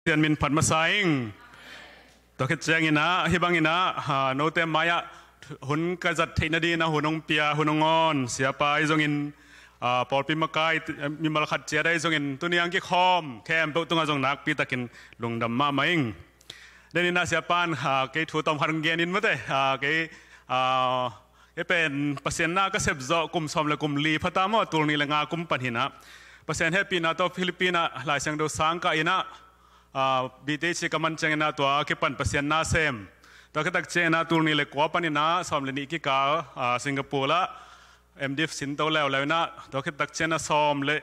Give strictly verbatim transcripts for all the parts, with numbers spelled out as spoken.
Pasian min phat masa ing. Tua khit ciangin ah, hih bangin ah, ha, note mai-ah hun ka zat theih nadingin ah hun hong pia, hun hong awn, siapa ahi zongin, ah, pawlpi makai, mimal khat ciat ahi zongin, tuni-a hong kikhawm khempeuh tungah zong nakpi takin lungdam mahmah ing. Denin ah siapa in, ah, kei thu tawm khat hong genin mate, ah, kei, ah, kei pen Pasian na ka sep zawh kum sawm le kum li pha ta maw, tul nih le nga kum pan hi-in ah, Pasian hehpihna tawh Philippines ah Lai Siangtho sang kah in ah, ah, B T H ka man ciangin ah tua kipan Pasian na sem. Tua khit tak ciangin ah tul nih le kua panin ah sawm le nih kikal, ah, Singapore ah M.Div sin to leuleu in ah, tua khit tak ciangin ah sawm le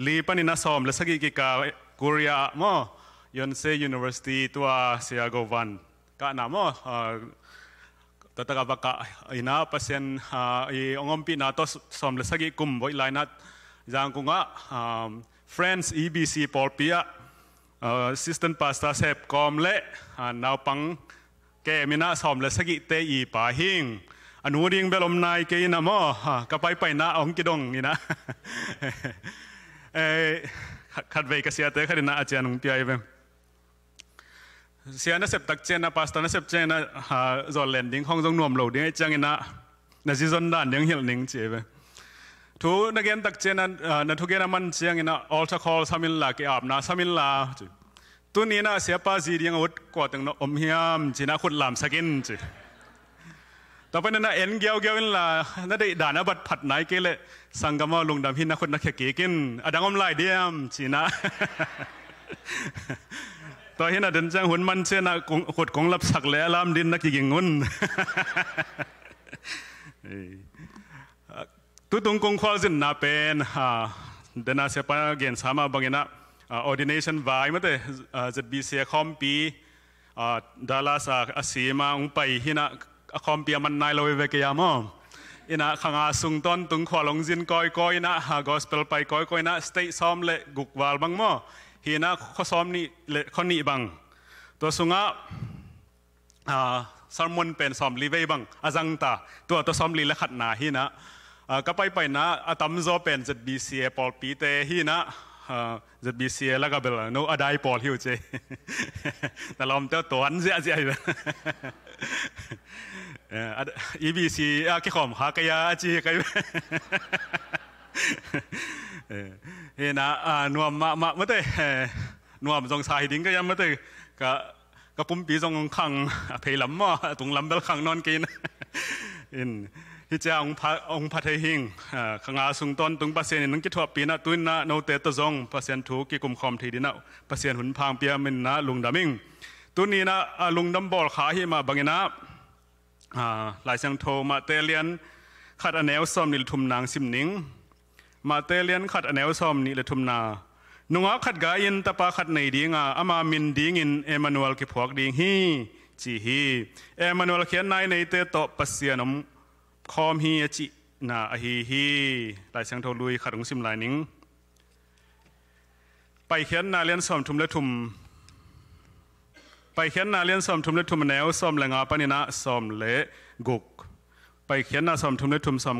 li panin ah sawm le sagih kikal Korea ah maw, Yonsei University, tua Sia Go Van kahna maw, ah, tua tak ah va kah in ah Pasian, ah, i hong ompihna tawh sawm le sagih kum voih lai-in ah Zangkong ah, ah, French E B C pawlpi ah, ah, assistant pastor sep kawm le, ah, naupang kem in ah sawm le sagihte i pa hi ing. A nu ding bel om nai kei in ah maw, ah, ka paipaina hong kidong in ah. Eh, khat, khatvei ka siate khat in ah a cian hong pia hi ve. Sia na sep tak ciangin ah, pastor na sep ciangin ah, ha, zawn len ding khawng zong nuam lo ding ahih ciangin ah, na zi zon dan ding hilh ning ci hi ve. Thu na gen tak ciangin ah, ah, na thugen a man ciangin ah, altar call sam inla, ki-apna sam inla ci. Tuni-in ah siapa zi ding a ut kua teng na om hiam ci-in ah khut lamsak in ci. Tua panin ah en giaugiau inla, na deih dan a bat phat nai kei leh sanggam aw, lungdam hi, na khut na khia kik in, a dang om lai diam ci-in ah. Tua hi-in ah den ciang hun man ciangin ah kong, khut kong lapsak leh a lam ding na kiging un. Tutung kong khualzinna pen, ah, den a siapa gensa mah bangin ah, ah, ordination vai mate, ah, Z B C a khawmpi, ah, Dallas ah a sim a hong pai hi-in ah, a khawmpi a man nai lo hi ve kei a maw. In ah kha nga sung tawntung khual hong zin kawikawi in ah, ah, gospel pai kawikawi in ah, state sawm le guk val bang maw. Hi-in ah khua sawm nih le khua nih bang. Tua sungah, ah, sermon pen sawmli vei bang a zang ta. Tua tawh sawmli le khatna hi-in ah, ah, ka paipaina a tamzaw pen Z B C a pawlpite hi-in ah, ah, Z B C a lak ah bel no a dai pawl hi uh ci. Na lawmte uh tuan ziahziah hi ve. Eh, a, E B C a kikhawm kha kei a, a ci kei ve. Eh, hi-in ah, ah, nuam mahmah mate, eh, nuam zong sa hi ding ka hiam mate, ka, ka pumpi zong khang, a pheilam maw, a tunglam bel khang nawn kei in. In, hi cia hong pha, hong pha thei hing, ah, kha nga sung tawntung Pasian in hong kithuahpih in ah, tu-in ah note tawh zong Pasian thu kikum khawm thei dingin ah Pasian hun pha hong pia manin ah lungdam ing. Tuni-in ah, ah, lungdam bawl kha ahih mah bangin ah, ah, Lai Siangtho Matthai lian khat a neu sawmnih le thumna hong sim ning. Matthai lian khat a neu sawmnih le thumna. Nungak khat gai-in tapa khat nei ding a, ama min dingin Emmanuel kiphuak ding hi, ci hi. Emmanuel khiatna i neite tawh Pasian om khawm hi a cihna ahi hi. Lai Siangtho lui khat hong sim lai ning. Paikhiatna lian sawmthum le thum. Paikhiatna lian sawmthum le thum, a neu sawm le nga panin ah sawm le guk. Paikhiatna sawmthum le thum, sawm,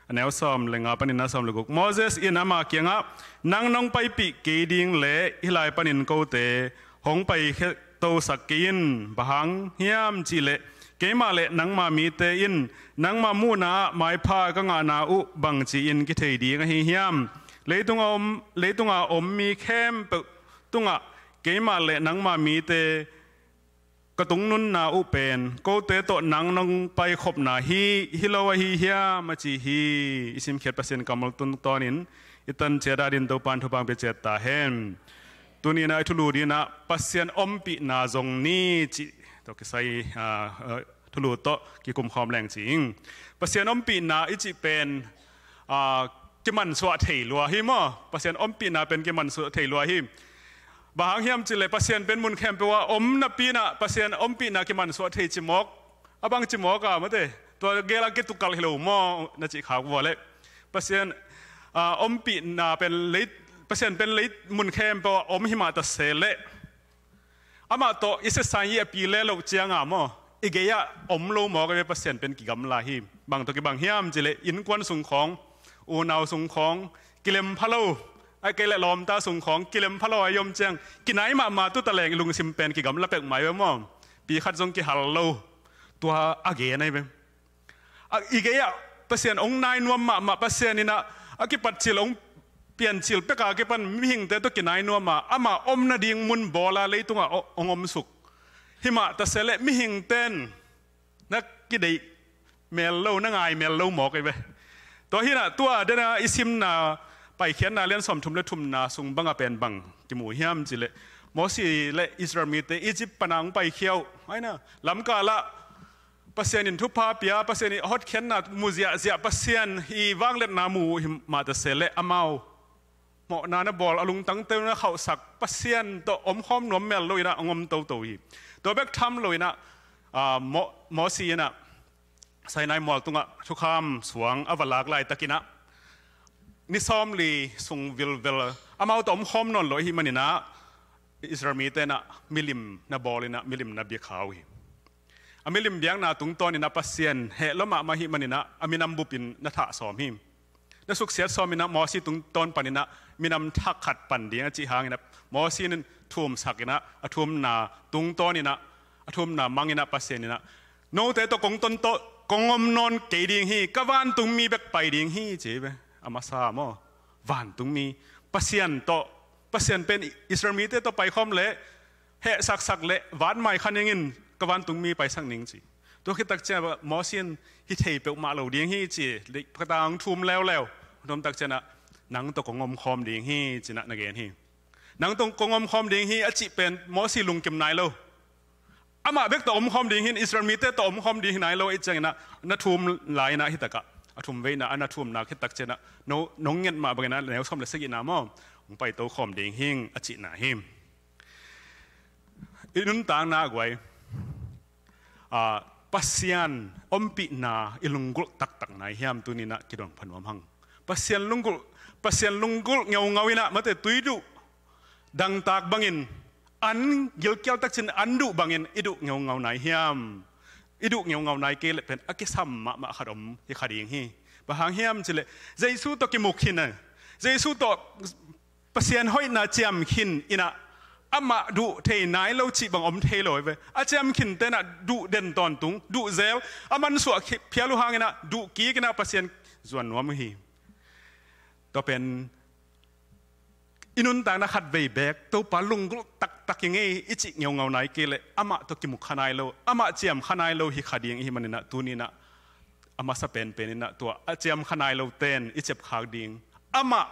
a neu sawm le nga panin ah sawm le guk. Moses in ama kiangah, "Nang nong paipih kei ding leh hih lai panin kote hong paikhia tosak kei in, bang hang hiam cih leh keimah le nangma mite in nangma muhna-ah maipha ka ngahna uh bangci-in kithei ding ahi hiam? Leitung a om, leitunga om mi khempeuh tungah keimah le nangma mite ka tungnunna uh pen kote tawh nang nong paikhopna hi, hi lo ahi hiam?" a ci hi. I simkhiat Pasian kammal tungtawnin i tan ciat adingin Topa'n thupha hong pia ciat ta hen. Tuni-in ah i thulu dingin ah Pasian ompihna zong ni cih tawh kisai, ah, ah, thulu tawh kikum khawm leng ci ing. Pasian ompihna i cih pen, ah, kimansuah thei lua hi maw. Pasian ompihna pen kimansuah thei lua hi. Bang hang hiam cih leh Pasian pen mun khempeuh ah om napi-in ah Pasian ompihna kimansuah thei ci mawk. A bang ci mawk a mate. Tua gel a kitukalh hi lo maw na cih khak uh a leh. Pasian, ah, ompihna pen lei, Pasian pen lei mun khempeuh ah om hi mah ta se leh, amah tawh i sesai i a pi le loh ciang a maw, i gei-ah om lo mawk a ve, Pasian pen kigamla hi. Bang tawh kibang hiam cih leh innkuan sung khawng, unau sung khawng, kilem pha lo, Ai kei le lawmta sung khawng kilem phalo a i om ciang kinai mahmah tuta leng i lungsim pen kigamla pek mai ve maw? Pi khat zong kihal lo. Tua a gen ai ve. A, i gei ah Pasian hong nai nuam mahmah Pasian in ah a kipat cil hong pian cil peka kipan mihingte tawh kinai nuam a, ama om nading mun bawl a leitungah hong omsuk. Himah ta se le mihingten na kideih mel lo, na ngai mel lo mawk i ve. Tua hinah tua dena i simna Paikhiatna lian sawmthum le thumna sung banga pen bang kimu hiam cileh, Mosi le Israel mite Egypt pana hong paikhia uh aina lamkal ah Pasian in thupha pia, Pasian in hotkhiatna mu ziahziah, Pasian i vangliatna mu uh himah ta se le amau mawhna na bawl a lungtangte na khauhsak Pasian tawh omkhawm nuam mel lo inah hong om toto hi. Tua bek tham lo inah, ah, Mo-, Mosi inah Sinai mual tungah thukham suang a va lak laitakinah ni sawmli sung vilvel amau tawh omkhawm nawn lo ahi maninah Israel mite inah milim na bawl inah milim na biakha uh hi. A milim biakna tungtawn inah Pasian heh lo mahmah ahi maninah a minam bupin na thah sawm hi. Na suksiat sawm inah Mosi tungtawn paninah minam thak khat pan ding a cih hanginah Mosi in thumsak inah a thumna tungtawn inah a thumna mang inah Pasian inah note tawh kong ton tawh kong om nawn kei ding hi, ka vantungmi bek pai ding hi ci ve. A masa maw? Vantungmi Pasian tawh, Pasian pen Israel mite tawh paikhawm le hehsaksak le vatmai kha ningin ka vantungmi paisak ning ci. Tua khittak ciah Mosi in hi thei peuhmah lo ding hi ci. Ka tang thum leuleu. Thumtak cianah nang tawh kong omkhawm ding hi cinah na gen hi. Nang tawh kong omkhawm ding hi a cih pen Mosi lungkim nai lo. Amah bek tawh omkhawm ding hin Israel mite tawh omkhawm ding hi nai lo i cianginah na thum lai inah hitakah a thum vei inah a na thumna khittak cianah no, nong nget mah banginah neu sawm le sagihna maw? Hong paito khawm ding hing a cihna hi. I nuntakna a guai, ah, Pasian ompihna i lunggulh taktak nai hiam tuninah kidong phanuam hang. Pasian lunggulh, Pasian lunggulh ngeungau inah mate tui duh dangtak bangin an gilkial takcin an duh bangin i duh ngeungau nai hiam? I duh ngeungau nai kei le pen a kisam mahmah khat om hi kha ding hi. Bang hang hiam cileh Jesu tawh kimuk khin a, Jesu tawh Pasian hoihna ciam khin inah amah duh thei nai lo cih bang om thei lo ve. A ciam khin tenah duh den tawntung, duh zel, a mansuah phial uh hanginah duh kik inah Pasian zuan nuam uh hi. Tua pen i nuntakna khat vei bek Topa lunggulh taktak i ngei i cih ngeungau nai kei le amah tawh kimuk kha nai lo, amah ciam kha nai lo hi kha ding ihi maninah tuninah a masa penpen inah tua a ciam kha nai lo ten i ciapkhak ding, amah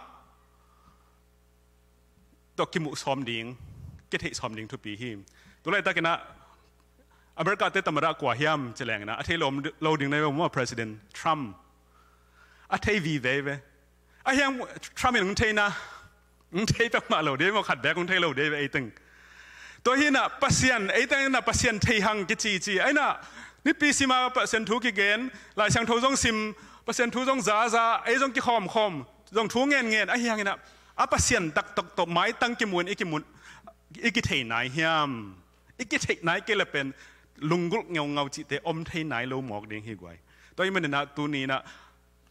tawh kimuh sawm ding, kitheih sawm ding thupi hi. Tulaitakinah America te tamada kua hiam ci lenginah a thei lo, lo ding nai ve maw? President Trump. A thei vive ve. A hiang Trump in hong theina hong thei peuhmah lo dei maw? Khat bek hong thei lo dei ve ei teng. Tua hinah Pasian, ei teng inah Pasian thei hang kicici ainah nipi sima Pasian thu kigen, Lai Siangtho zong sim, Pasian thu zong zaza, ei zong kikhawmkhawm zong thu ngenngen ahi hanginah a Pasian taktak tawh maitang kimun i kimun i kithei nai hiam? I kithei nai kei le pen lunggulh ngeungau cihte om thei nai lo mawk ding hi guai. Tua i maninah tuninah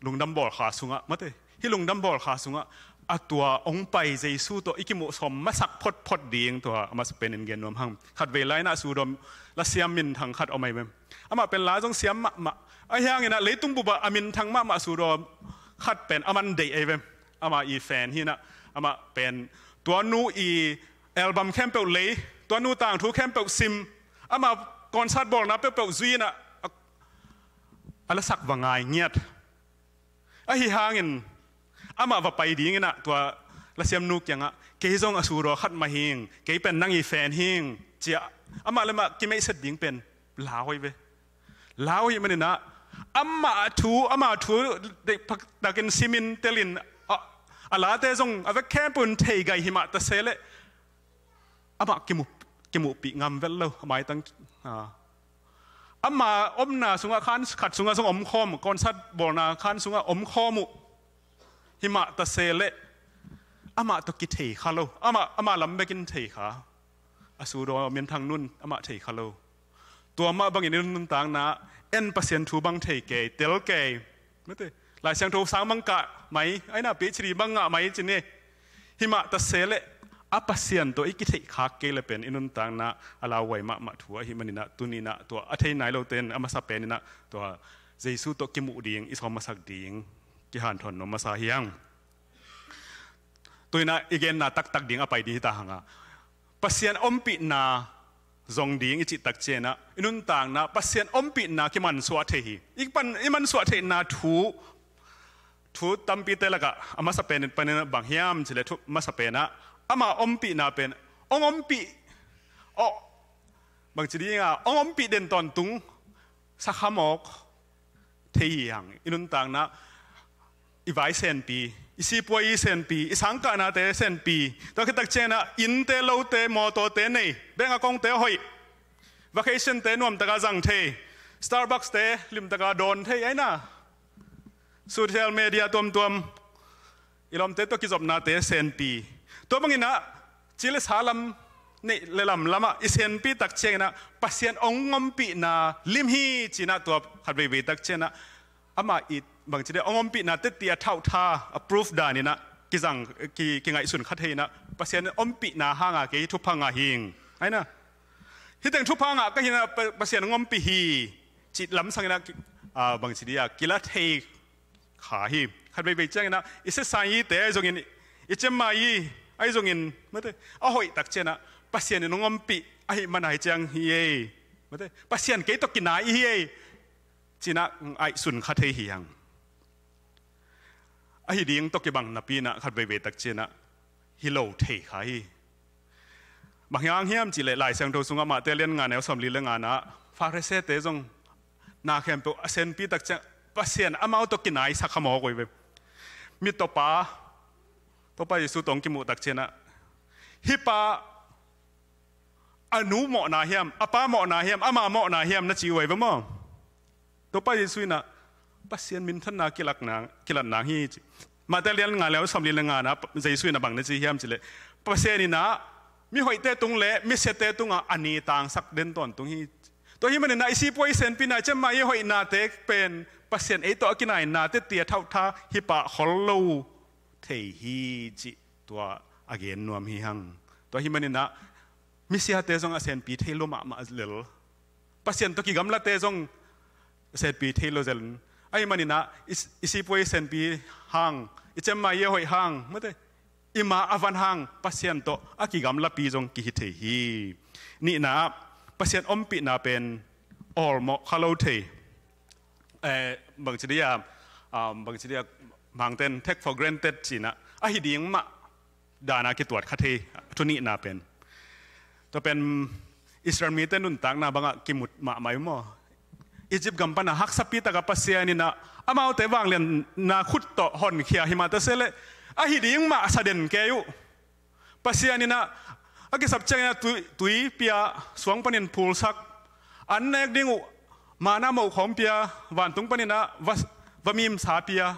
lungdam bawl kha sungah mate, hih lungdam bawl kha sungah a tua hong pai Jesu tawh i kimuh sawm masak photphot ding tua a masa penin gen nuam hang. Khat vei lai inah Sudawm lasiam minthang khat om ai vem. Amah pen la zong siam mahmah ahi hanginah leitung bupah a minthang mahmah Sudawm khat pen a man deih ai vem. Amah i fan hinah amah pen tua nu i album khempeuh lei, tua nu tangthu khempeuh sim, amah concert bawlna peuhpeuh zui inah a, a lasak va ngai ngiat. Ahi hangin amah va pai dinginah tua lasiamnu kiangah kei zong a Sudaw khat mah hing, kei pen nang i fan hing ciah amah le amah kimeihset ding pen lau hi ve. Lau hi maninah amah thu, amah thu deihphak takin simin telin a, a late zong a vek khempeuh in thei gai himah ta se leh amah kimu, kimuhpih ngam vet lo a maitang. Amah omna sungah khan khat sungah zong omkhawm, concert bawlna khan sungah omkhawm uh himah ta se leh amah tawh kithei kha lo, amah, amah lam bekin thei kha. A Sudaw minthang nun amah thei kha lo. Tua mah bangin i nuntakna en Pasian thu bang thei kei, tel kei. Mate, Lai Siangtho sang bang kah mai, aina PhD bang ngah mai ci ni. Himah ta se leh a Pasian tawh i kitheih khak kei le pen i nuntakna a lauhuai mahmah thu ahih maninah tuninah tua a thei nai lote in a masa peninah tua Jesu tawh kimuh ding, i sawm masak ding kihanthawn nuam masa hi hang. Tuinah i genna taktak ding a pai ding hi ta hanga, Pasian ompihna zong ding i cih tak cianginah i nuntakna Pasian ompihna kimansuah thei hi. I pan, i mansuah theihna thu, thu tampite lakah a masa pen panin bang hiam cileh thu masa penah ama ompihna pen ong ompih, aw, bangci dinga ong ompih den tawntung sakhamawk thei hi hang. I nuntakna i vai senpi, i sipuai i senpi, i sangkahnate senpi, tua khitak cianginah innte, lote, mawtawte nei, bank account-te hoih, vacation-te nuamtaka zang thei, Starbucks-te limtaka dawn thei, aina social media tuamtuam, i lawmte tawh kizopnate senpi. Tua banginah ci le sa lam neih le lamlamah i senpi tak cianginah Pasian ong ompihna lim hi cinah tua khat veivei tak cianginah ama it bangci deh ong ompihna tetti a thauhtha a proof daninah kizang, ki, kingaihsun kha thei inah Pasian ompihna hanga kei thupha ngah hing, aina. Hiteng thupha ngah ka hinah Pa-, Pasian ong ompih hi cih lamsanginah ki, a, bangci dia kila thei kha hi. Khat veivei cianginah i sesai ite ahi zongin, i cemmai i ahi zongin, mate, a hoih tak cianginah Pasian in ong ompih ahih mana hi ciang hi ei, mate, Pasian kei tawh kinai i hi ei cinah ngaihsun kha thei hi hang. Ahi ding tawh kibang napi inah khat veivei tak cianginah hi lo thei kha hi. Bang hang hiam cileh Lai Siangtho sungah Mate lian nga neu sawmli le nga nah Pharisee-te zong na khempeuh a senpi tak ciang Pasian amau tawh kinai sakhamawk uh hi ve. Mi tawpa, Topa Jesu tawh ong kimuh tak cianginah hih pa a nu mawhna hiam, a pa mawhna hiam, ama mawhna hiam na ci uh hi ve maw? Topa Jesu inah Pasian minthanna kilak nang, kilat nang hi ci. Mate lian nga le sawmli le nga nah Jesu inah bang na ci hiam cileh Pasian inah mihoihte tung le misiate tungah a ni tangsak den tawntung hi. Tua hih maninah i sipuai i senpina, i cemmai i hoihnate pen Pasian ei tawh a kinainate tia thauhtha hi pah khol lo thei hi cih tua a gen nuam hi hang. Tua hih maninah misiate zong a senpi thei lo mahmah lel, Pasian tawh kigamlate zong a senpi thei lo zel. Ahih maninah i, i sipuai i senpi hang, i cemmai i hoih hang, mate, i ma a van hang Pasian tawh a kigamlapi zong kihi thei hi. Nihna ah Pasian ompihna pen awlmawh kha lo thei. Eh, bangci dia, um, bangci dia, Mangten take for granted cinah ahi ding mah dana kituat kha thei, thu nihna pen. Tua pen Israel mite nuntakna bangah kimu mahmah hi maw? Egypt gam pana haksapi taka Pasian inah amaute vanglianna khut tawh honkhia hi mah ta se leh ahi ding mah sa den kei uh. Pasian inah a kisap cianginah tui, tui pia, suang panin phulsak, an nek ding uh manna moh khawng pia, vantung paninah va, va mimsa pia.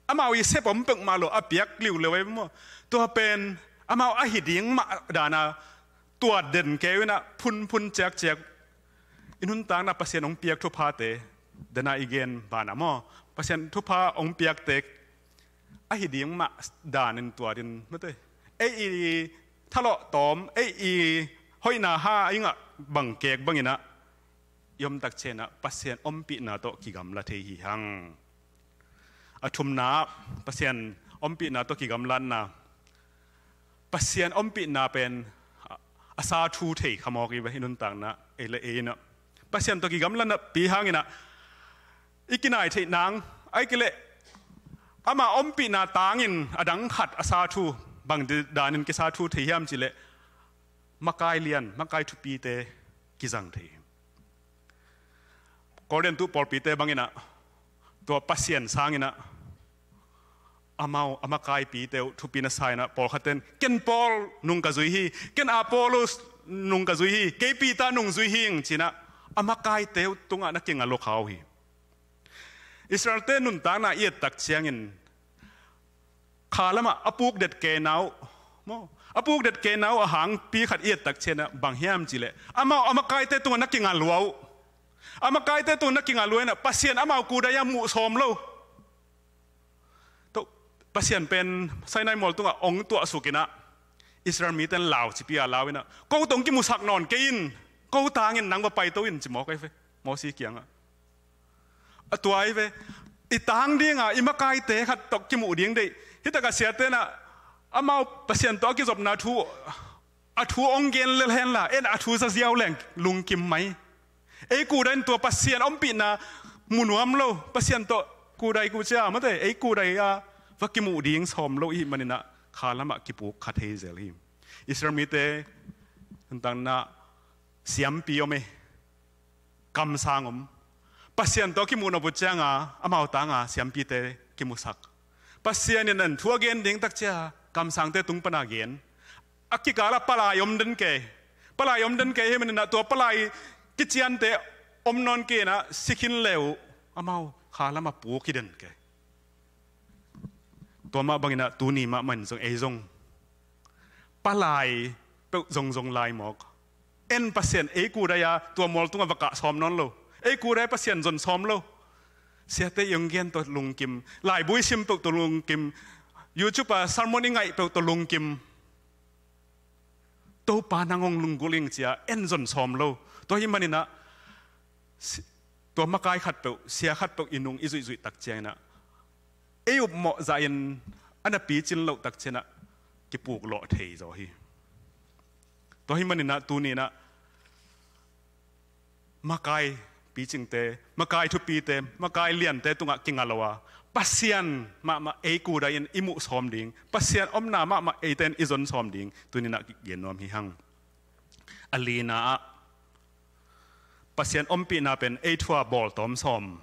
Amau i sep om peuhmah lo a piak liuliu ei maw? Tua pen amau ahi ding mah dana tuat den kei uh inah phunphun ciakciak. I nuntakna Pasian hong piak thuphate dana i gen banah maw, Pasian thupha hong piakte ahi ding mah danin tuatin, mate, ei i thalawh tawm, ei i hoihna ha i ngah bang kek banginah i om tak cianginah Pasian ompihna tawh kigamla thei hi hang. A thumna ah Pasian ompihna tawh kigamlatna. Pasian ompihna pen a, a sa thu thei khamawk i va hi nuntakna ei le ei inah Pasian tawh kigamla napi hanginah i kinai theih nang, ahih kei leh ama ompihna tangin a dang khat a sa thu, bang di, danin kisa thu thei hiam cileh makai lian, makai thupite kizang thei hi. Korintu pawlpite banginah tua Pasian sanginah amau a makaipite uh thupi na sa inah pawlkhatten ken Paul nung ka zui hi, ken Apollos nung ka zui hi, kei Peter nung zui hing cinah a makaite uh tungah na kinga lo kha uh hi. Israelte nuntakna i et tak ciangin kha lamah a pukdet kena uh maw, a pukdet kena uh a hangpi khat i et tak cianginah bang hiam cileh amau a makaite tungah na kinga lua uh. A makaite tungah na kinga lua inah Pasian amau kudai a muh sawm lo. Tua Pasian pen Sinai mual tungah ong tuahsuk inah Israel mite in lau cipi a lau inah, "Ko tawh kimusak nawn kei in, ko tangin nang va paito in," ci mawk ahi ve Mosi kiangah. A tua ahi ve, i tang dinga i makaite khat tawh kimuh ding deih. Hitakah siate inah amau Pasian tawh a kizopna thu, a thu ong gen lel henla, en a thu zaziau leng lungkim mai. Ei kudai in tua Pasian ompihna mu nuam lo, Pasian tawh kudai kucia mate, ei kudai a va kimuh ding sawm lo i hih maninah kha lamah kipuk kha thei zel hi. Israel mite hantang inah siampi om e, kamsang om. Pasian tawh kimuh nop uh cianga amau tanga siampite kimusak. Pasian in an thu a gen ding takcia kamsangte tung pana gen. A kikala palai om den kei. Palai om den kei hi maninah tua palai kiciante om nawn kei inah si khin le uh amau kha lamah puk hi den kei. Tua mah banginah tuni mahmah in zong ei zong palai peuh zongzong lai mawk. En Pasian ei kudai a tua mual tungah va kah sawm nawn lo. Ei kudai Pasian zon sawm lo. Siate i ong gen tawh lungkim, laibu i sim peuh tawh lungkim, YouTube a sermon i ngaih peuh tawh lungkim. Topa nang ong lunggulh ing cia en zon sawm lo. Tua hi maninah si-, tua makai khat peuh, sia khat peuh i nung i zuihzuih tak cianginah ei upmawh zahin a na picin loh tak cianginah kipuk lawh thei zaw hi. Tua hi maninah tuninah makai picingte, makai thupite, makai liante tungah kinga lo a, Pasian mahmah ei kudai in i muh sawm ding, Pasian omna mahmah eite in i zon sawm ding tuninah kigen nuam hi hang. A lina ah Pasian ompihna pen ei thu a bawltawm sawm.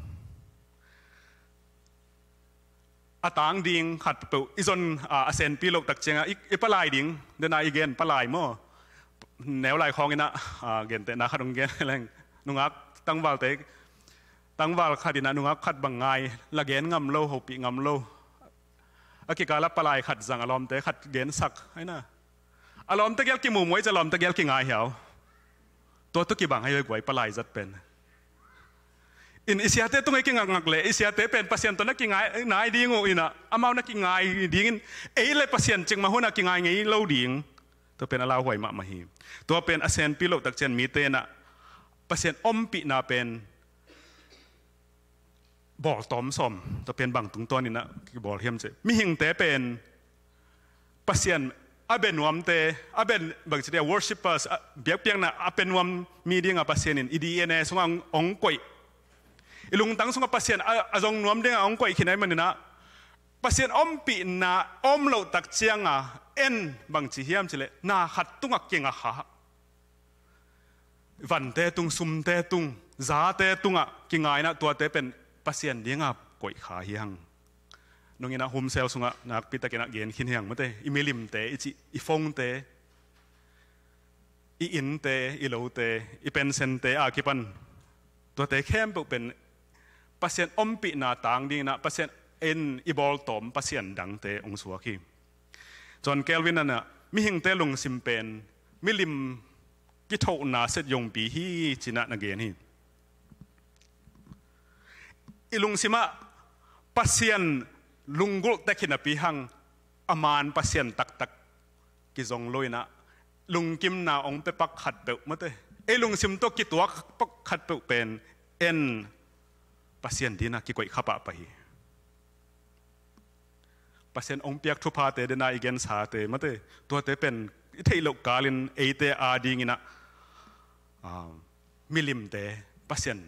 A tang ding khat peuh i zon a, a senpi loh tak cianga i, i palai ding, dena i gen palai maw? Neu lai khawng inah, a, gentehna khat ong gen leng, nungak tangvalte, tangval khat inah nungak khat bang ngai, la gen ngam lo, hopih ngam lo. A kikala palai khat zang a lawmte khat gensak aina. A lawmte gel kimuhmuh i ca lawmte gel kingai hiau. Tua tua kibang ahi guai palai zat pen. In i siate tungah i kingakngak le i siate pen Pasian tawh na kingai nai ding uh inah amau na kingai dingin ei le Pasian cikmah hunah kingai ngei lo ding. Tua pen a lauhuai mahmah hi. Tua pen a senpi loh tak cian mite inah Pasian ompihna pen bawltawm sawm. Tua pen bang tungtawninah kibawl hiam cih mihingte pen Pasian a bia nuamte, a bia bangci dia worshippers, a biakpiakna a pia nuam mi dinga Pasian in i D N A sungah ong, ong koih. I lungtang sungah Pasian a, a zong nuam dinga ong koih khin ahi maninah Pasian ompihna om loh tak cianga en bangci hiam cileh na khat tungah kinga kha. Vante tung, sumte tung, zate tungah kingaina tuate pen Pasian dinga koih kha hi hang. Nunginah homecell sungah nakpitakinah gen khin hi hang mate, i milimte, i cih, i phonete, i innte, i lote, i pensente a kipan tuate khempeuh pen Pasian ompihna tang dinginah Pasian in i bawltawm Pasian dangte ong suak hi. John Calvin anah mihingte lungsim pen milim kithohna set yongpi hi cinah na gen hi. I lungsimah Pasian lunggulh tek hi napi hang a man Pasian taktak kizong lo inah lungkimna ong pia pak khat peuh mate, ei lungsim tawh kituak pak khat peuh pen en Pasian dinah kikoih kha pahpah hi. Pasian ong piak thuphate dena i gensate mate, tuate pen i theih loh kalin eite a dinginah, ah, milimte Pasian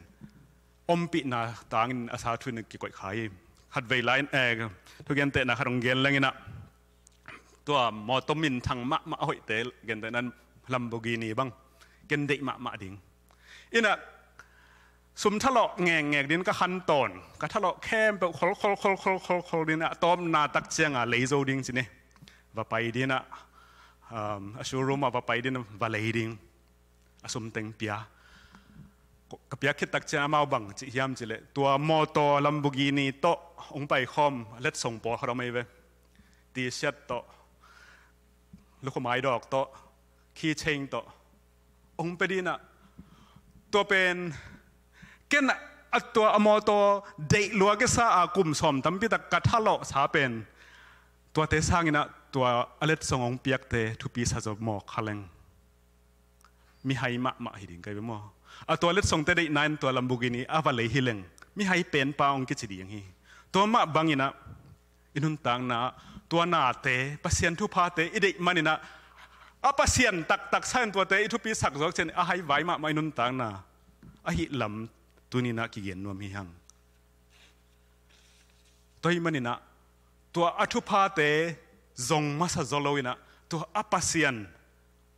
ompihna tangin a sa thuin kikoih kha hi. Khatvei lai, eh, thugentehna khat ong gen lenginah tua mawtaw minthang mahmah a hoihte gentehna Lamborghini bang ken deih mahmah ding. Inah sum thalawh ngekngek din ka khan tawn, ka thalawh khempeuh khol khol khol khol khol khol dinah tawpna tak cianga lei zo ding cine. Va pai dinah, um, a showroom ah va pai din va lei ding. A sum teng pia. Ka piak khit tak cian amau bang cih hiam cileh tua mawtaw Lamborghini tawh ong paikhawm letsong pawl khat om ahi ve. T-shirt tawh, lukhumai dawk tawh, keychain tawh ong pia dinah tua pen ken a tua a mawtaw deih lua kisa a kum sawm tampitak ka thalawh sa pen Tuate sanginah tua a letsong hong piakte thupi sa zaw mawk kha leng, mihai mahmah hi ding ka hi ve maw? A tua letsongte deihna in tua Lamborghini a va lei hi leng, mihai penpa hong kici ding hi. Tua mah banginah i nuntakna ah tua nate, Pasian thuphate i deih maninah, a Pasian taktak sa in tuate i thupi sak zawk ciang a haivai mahmah i nuntakna ahih lam tuninah kigen nuam hi hang. Tua hi maninah tua a thuphate zong masa zaw loinah, tua a Pasian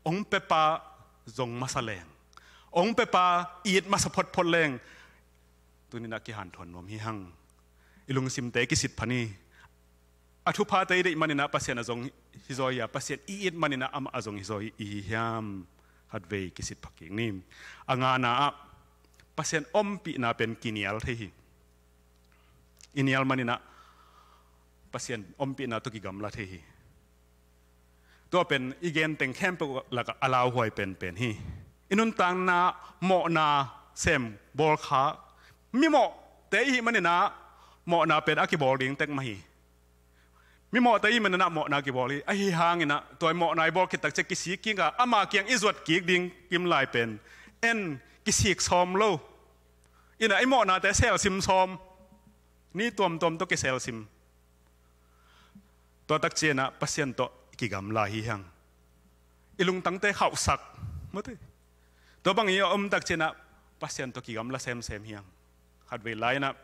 hong pepa zong masa leng, hong pepa it masa photphot leng, tuninah kihanthawn nuam hi hang. I lungsimte kisit phan hi. A thuphate i deih maninah Pasian a zong hi zaw hi a, Pasian i it maninah amah a zong hi zaw hi, i hi hiam? Khatvei kisit pha kik ni. A ngana ah, Pasian ompihna pen kinial thei hi. I nial maninah Pasian ompihna tawh kigamla thei hi. Tua pen i genteng khempeuh lakah a lauhuai penpen hi. I nuntakna mawhna sem bawlkha, mimawhte i hih maninah mawhna pen a kibawl ding tek mah hi. Mimawhte i hih maninah mawhna kibawl hi. Ahi hanginah tua i mawhna i bawl khit takciang kisik kik a, ama kiang i zuat kik ding kim lai pen en kisik sawm lo. Innah i mawhnate selsim sawm, ni tuamtuam tawh kiselsim. Tua takcianah Pasian tawh kigamla hi hang. I lungtangte khauhsak, mate. Tua bang i om takcianah Pasian tawh kigamla semsem hi hang. Khatvei lai-inah,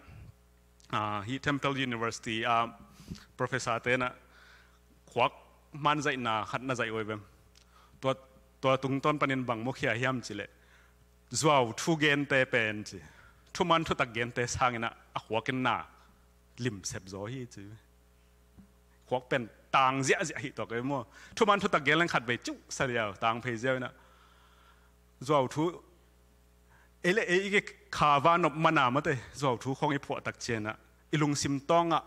ah, hih Temple University a professor tenah khuak manzaihna khat na zaih uh hi ve. Tua, tua tungtawn panin bang mukhia hiam cileh, zuau thu gente pen ci, thuman thutak gente sanginah a khuak in na limsep zaw hi ci. Khuak pen tang ziahziah hi tuak ei maw. Thuman thutak gen leng khatvei ciuh sa liau, tang phei ziau inah. Zuau thu ei le ei i kikha va nop mana mate, zuau thu khawng i phuah takcianah i lungsim tawngah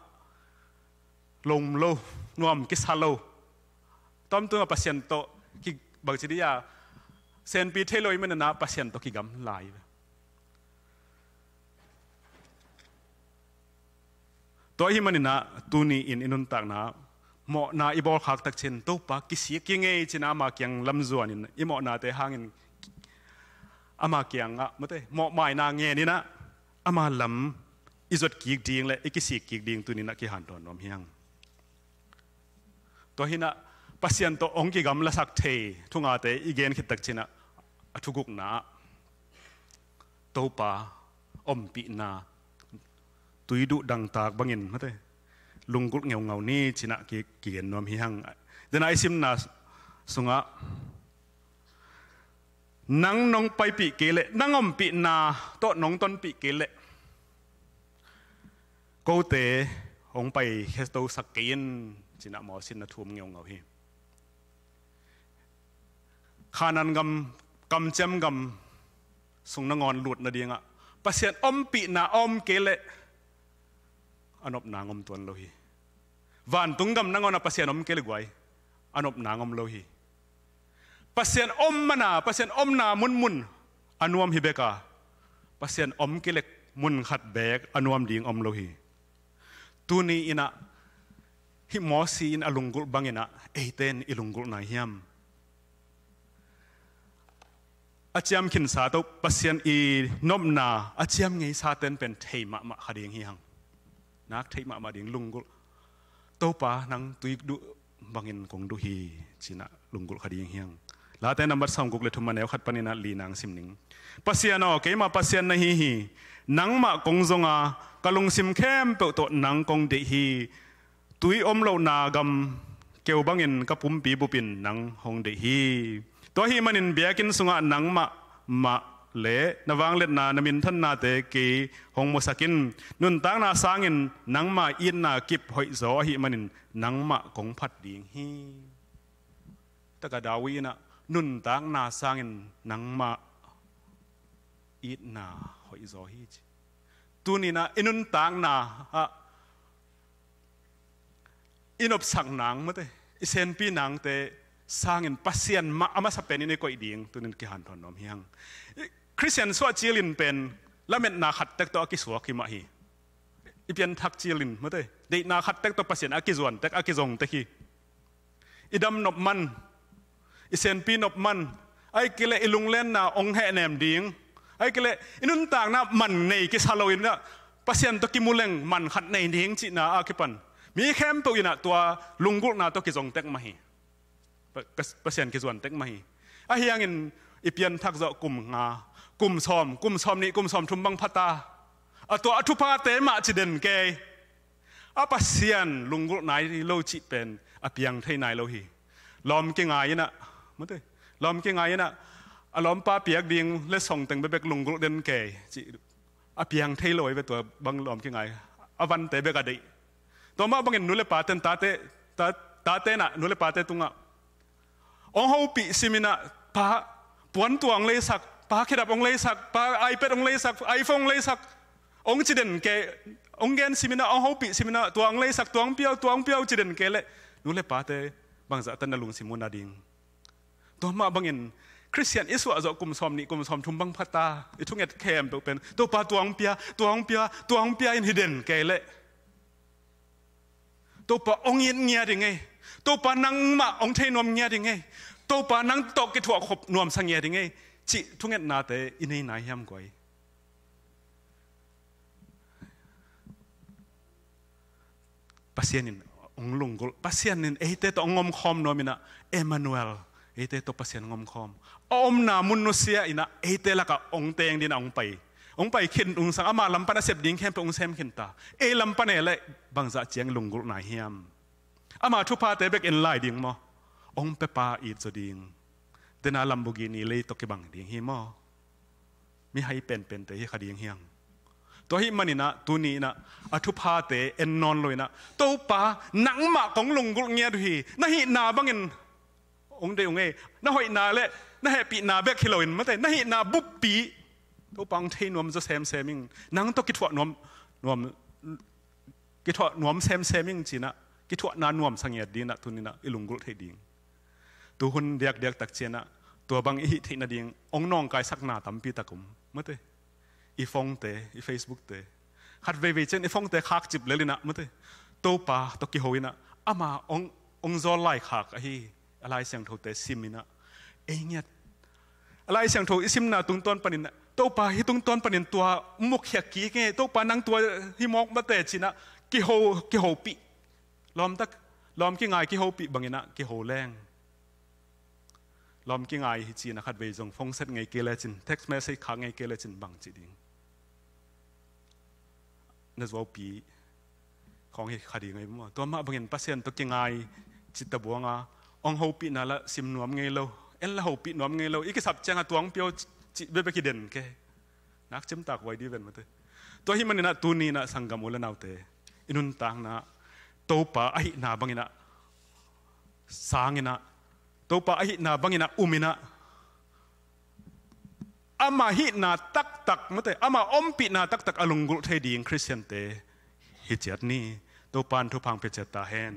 lom lo, nuam kisa lo. Tawmtungah Pasian tawh ki, bangci dia, senpi thei lo i maninah Pasian tawh kigamla hi ve. Tua hi maninah tuni-in i nuntakna mawhna i bawlkhak takciang Topa kisik kik ngei cinah ama kiang lamzuanin i mawhnate hangin ama kiangah mate mawhmaina ngeninah ama lam i zuat kik ding le i kisik kik ding tuninah kihanthawn nuam hi hang. Tua hinah Pasian tawh hong kigamlasak thei thungate i gen khit takcianah a thugukna ah Topa ompihna, tuiduh dangtak bangin mate lunggulh ngeungau ni cinah ki, kigen nuam hi hang. Dena i simna sungah nang nong paipih kei leh, nang ompihna tawh nong tonpih kei leh, kote hong pai kheto sak kei in cinah Moses in na thum ngeungau hi. Kanaan gam, kamciam gam sung nangawn lut nadingah Pasian ompihna a om kei leh a nopna ngom tuan lo hi. Vantung gam nangawn a Pasian om kei leh guai a nopna ngom lo hi. Pasian om mana, Pasian omna munmun a nuam hi beka, Pasian om kei leh mun khat beek a nuam ding om lo hi. Tuni inah hih Moses in a lunggulh banginah eite in i lunggulh nai hiam? A ciam khinsa tawh Pasian i nopna a ciam ngeisa ten pen thei mahmah kha ding hi hang. Nak theih mahmah ding lunggulh. Topa nang tuiduh bangin kong duh hi cinah lunggulh kha ding hi hang. Late nambat sawmguk le thum a neu khat paninah li nang sim ning. Pasian aw, keima Pasian na hi hi. Nangmah kong zonga ka lungsim khempeuh tawh nang kong deih hi. Tui om lohna gam keu bangin ka pumpi bupin nang hong deih hi. Tua hi manin biakinn sungah nangmah mah le na vangliatna, na minthannate kei hong musak in. Nuntakna sangin nangma itna kip hoihzaw ahi manin nangmah kong phat ding hi. Taka David inah nuntakna sangin nangmah itna hoihzaw hi ci. Tuninah i nuntakna ah i nopsak nang mate, i senpi nangte sangin Pasian mah a masa penin i koih ding tunin kihanthawn nuam hi hang. Khristian suah cilin pen lametna khat tek tawh a kisuak hi mah hi. I pianthak cilin, mate, deihna khat tek tawh Pasian a kizuan tek, a kizong tek hi. I dam nop man, i senpi nop man, ahih kei leh i lunglenna hong hehnem ding, ahih kei leh i nuntakna man nei kisa lo in ah, Pasian tawh kimu leng man khat nei ding cihna a kipan mi khempeuh in ah tua lunggulhna tawh kizong tek mah hi. Pa-, Pas-, Pasian kizuan tek mah hi. Ahi hangin i pianthak zawh kum nga, kum sawm, kum sawm nih, kum sawm thum bang pha ta, a tua a thuphate mah ci den kei. A Pasian lunggulh nai lo cih pen a piang thei nai lo hi. Lawm kingai in ah, mate, lawm kingai in ah, a lawmpa piak ding letsong teng bekbek lunggulh den kei cih a piang thei lo hi ve. Tua bang lawm kingai, a vante bek a deih. Tua mah bangin nu le pate'n tate, ta-, tate in ah nu le pate tungah hong hopih sim in ah, pa, puan tua hong leisak, pa, khedap hong leisak, pa, iPad hong leisak, iPhone hong leisak, hong ci den kei, hong gen sim in ah, hong hopih sim in ah, tua hong leisak, tua hong pia, tua hong pia ci den kei leh, nu le pate bangzah tan na lungsim uh na ding. Tua mah bangin Khristian i suah zawh kum sawm nih, kum sawm thum bang pha ta, i thunget khempeuh pen Topa tua hong pia, tua hong pia, tua hong pia in hi den kei leh, Topa hong it ngiat ding ei, Topa nangmah hong thei nuam ngiat ding ei, Topa nang tawh kithuah khop nuamsa ngiat ding ei cih thungetnate i nei nai hiam guai? Pasian in hong lunggulh, Pasian in eite tawh hong omkhawm nuam in ah, Emmanuel, eite tawh Pasian hong omkhawm. A omna mun nusia in ah, eite lakah hong teng ding in ah hong pai. Hong pai khin ungsang, ama lam pan a sep ding khempeuh hong sem khin ta. Ei lam pan e leh bangzah ciang lunggulh nai hiam? Ama thuphate bek en lai ding maw? Hong pia pa it zaw ding. Tena Lamborghini lei tawh kibang ding hi maw? Mihai penpente hi kha ding hi hang. Tua ahih manin ah tuni in ah a thuphate en nawn lo in ah, Topa, nangmah kong lunggulh ngiat uh hi. Na hihna bangin hong deih ung ei. Na hoihna le na hehpihna bek hi loin, mate, na hihna buppi Topa hong thei nuam zaw semsem ing. Nang tawh kithuah nuam, nuam, kithuah nuam semsem ing ci in ah, kithuahna nuamsa ngiat ding in ah tuni in ah i lunggulh theih ding. Tuhun diakdiak tak ciang ah tua bang i hih theih nading hong nawngkaisakna tampi tak om, mate. I phone-te, i Facebook-te, khat veivei ciang i phone-te khakcip lel in ah, mate, Topa tawh kiho in ah, ama hong, hong zawl laikhak ahi a Lai Siangthote sim in ah, ei ngiat. A Lai Siangtho i simna tungtawn panin ah, Topa, hih tungtawn panin tua mukhia kik ing ei, Topa, nang tua hi mawk, mate, ci in ah kiho, kihopih. Lawm tak, lawm kingai kihopih bang in ah kiho leng, lawm kingai hi ci in ah khat vei zong phone set ngei kei lecin, text message khak ngei kei lecin bang ci ding? Na zuaupi khawng hi kha ding ei maw? Tua mah bangin Pasian tawh kingai cih tabuang a, hong hopihna lah sim nuam ngei lo, en lah hopih nuam ngei lo, i kisap ciang ah tua hong pia o cih bekbek hi den kei. Nak cimtak vai dih ven, mate. Tua ahih manin ah tuni in ah sanggam u le naute, i nuntakna Topa ahihna bangin ah sang in ah, Topa ahihna bangin ah um in ah, ama hihna taktak, mate, ama ompihna taktak a lunggulh thei ding Khristiante hi ciat ni. Topa in thupha hong pia ciat ta hen.